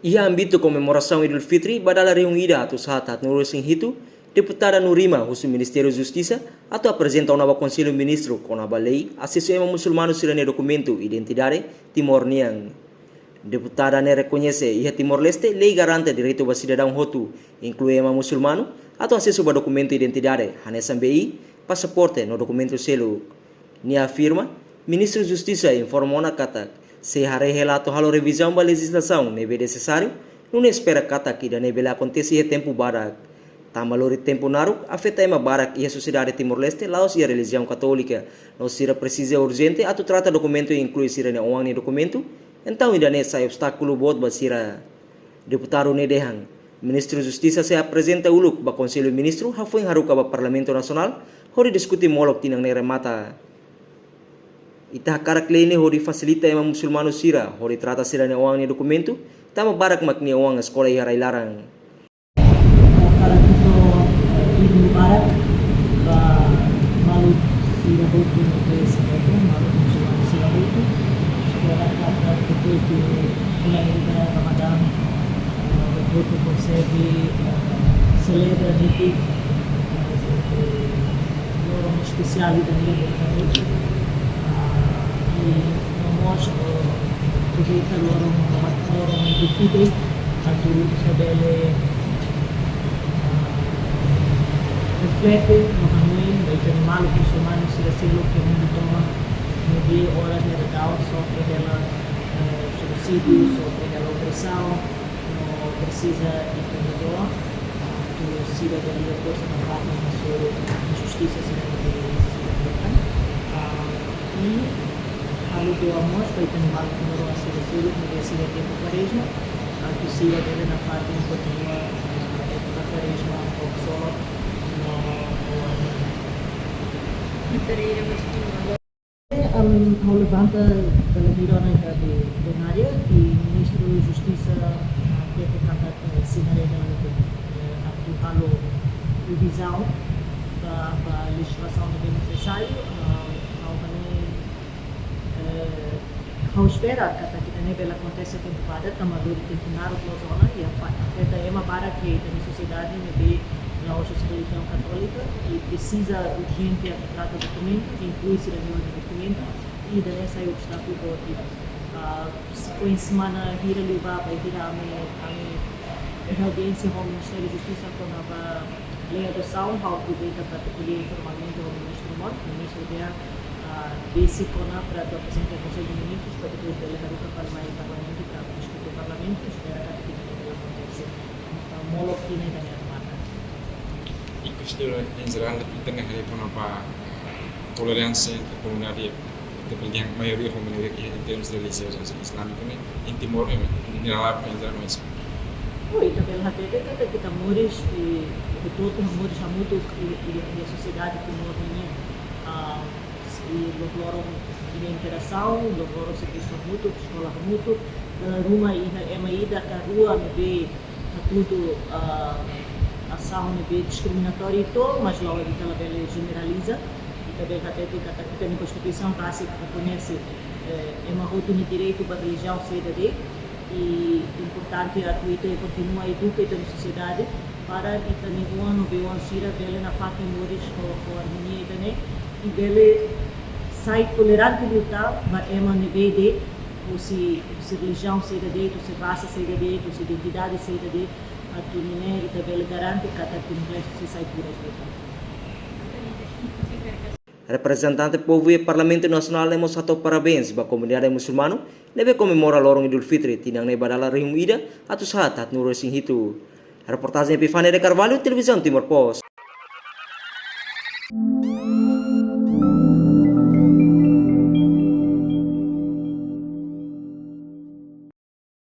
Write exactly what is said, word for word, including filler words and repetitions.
Iha ámbitu komemorasaun Idul Fitri ba dala rihun ida atus haat haatnulu resin hitu, Deputada Nurima husu Ministériu Justisa atu aprezenta ona ba Konsellu Ministru kona-ba lei asesu ema musulmanu sira-nia dokumentu identidade Timor nian. Deputada ne'e rekoñese iha Timor-Leste lei garante direitu ba sidadaun hotu, inklui ema musulmanu, atu asesu ba dokumentu identidade, hanesan B I, pasaporte no dokumentu seluk. Nia afirma, Ministru Justisa informa ona katak sei haree hela atu halo revizaun ba lejizlasaun ne'ebé nesesáriu, no nia espera katak ida-ne'e bele akontese iha tempu badak. Tanba lori tempu naruk afeta ema barak iha sosiedade Timor-Leste la'ós iha relijiaun katólika, no sira presiza urjente atu trata dokumentu, inklui sira-nia oan nia dokumentu, entaun ida-ne'e sai obstákulu boot ba sira. Deputadu ne'e dehan, Ministru Justisa sei aprezenta uluk ba Konsellu Ministru hafoin haruka ba Parlamentu Nasionál hodi diskute molok tinan ne'e remata. Ita hakarak lei ne'e hodi fasilita ema musulmanu sira hodi trata sira-nia oan nia dokumentu, tanba barak mak nia oan eskola iha rai-laran. Hakarak ita, eh, Idul Mubarak ba maluk sira hotu ne'ebé sira hotu, maluk musulmanu sira hotu. Espera katak depois de bulan ida Ramadan, eh, hotu konsege, eh, selebra de'it, eh, loron espesiál ida-ne'e ba ita hotu. Ah, i no mós, eh, aproveita loron, loron Idul Fitri, atu ita bele, ah, reflete no hanoin ba ita-nia maluk musulmanu sira seluk iha mundu tomak, ne'ebé oras ne'e daudaun sofre hela, eh, jenosídiu, sofre hela opresaun, no presiza ita-nia doa, ah, atu sira bele iha forsa no fatin hasoru injustisa sira ne'ebé sira hetan. Ah, i halo doa mós ba ita-nia maluk timoroan sira seluk ne'ebé sira iha tempu Kuarezma, atu sira bele nafatin kontinua, ah, époka Kuarezma ho ksolok no, no, Am, ha'u levanta dala ruma ona iha plenária i Ministru Justisa, ah, hatete katak, eh, sei haree hela, eh, atu halo revizaun ba, ba lejizlasaun ne'ebé nesesáriu, ah, ha'u hanoin, eh, ha'u espera katak ida-ne'e bele akontese tempu badak, tanba lori tempu naruk loos ona, i afa-, afeta ema barak iha ita-nia sosiedade ne'ebé la'ós husi relijiaun katólika, i presiza urjente atu trata dokumentu, inklui sira-nia oan nia dokumentu, i ida-ne'e sai obstákulu boot ida. Ah, se foin semana hira liubá, bainhira ami, ami iha audiénsia ho Ministériu Justisa kona-ba lei adosaun, ha'u aproveita para ko'alia informalmente ho Ministru mós, Ministru dehan, ah, besik ona para atu aprezenta Konsellu Ministrus, para depois bele haruka fali mai Parlamentu, para diskute Parlamentu, espera katak ida-ne'e bele akontese, ah, molok tinan ida-ne'e remata. I kustuma em geral, ita-nia haree kona-ba toleránsia entre komunidade, ita bele dehan maioria ho minoria, em termos religiozu, islamiku ne'e, em Timor, em geral, em geral, mas. Oh, ita bele hatete katak ita moris, i, hotu-hotu moris hamutuk, i, i, i sosiedade Timor nian, ah, i loron-loron iha interasaun, loron-loron servisu hamutuk, eskola hamutuk, dala ruma iha ema ida ka rua ne'ebé hatudu, ah, asaun ne'ebé diskriminatóriu uitoan, mas la'ós, ita labele jeneraliza. Ita bele hatete katak ita-nia Konstituisaun báziku rekoñese, eh, ema hotu nia direitu ba relijiaun saida de'it, i importante atu ita kontinua eduka ita-nia sosiedade para ita-nia oan no oan sira bele nafatin moris ho, ho armonia ida-ne'e, i bele sai tolerante liután ba ema ne'ebé de'it, husi, husi relijiaun saida de'it, husi rasa saida de'it, husi identidade saida de'it, atu nune'e ita bele garante katak Timor-Leste sei sai puru liután. Reprezentante povu iha Parlamentu Nasionál ne'e mós hato'o parabéns ba komunidade musulmanu ne'ebé komemora loron Idul Fitri tinan ne'e ba dala rihun ida atus haat haatnulu resin hitu. Reportajen Epifania de Carvalho, Televizaun Timor Post.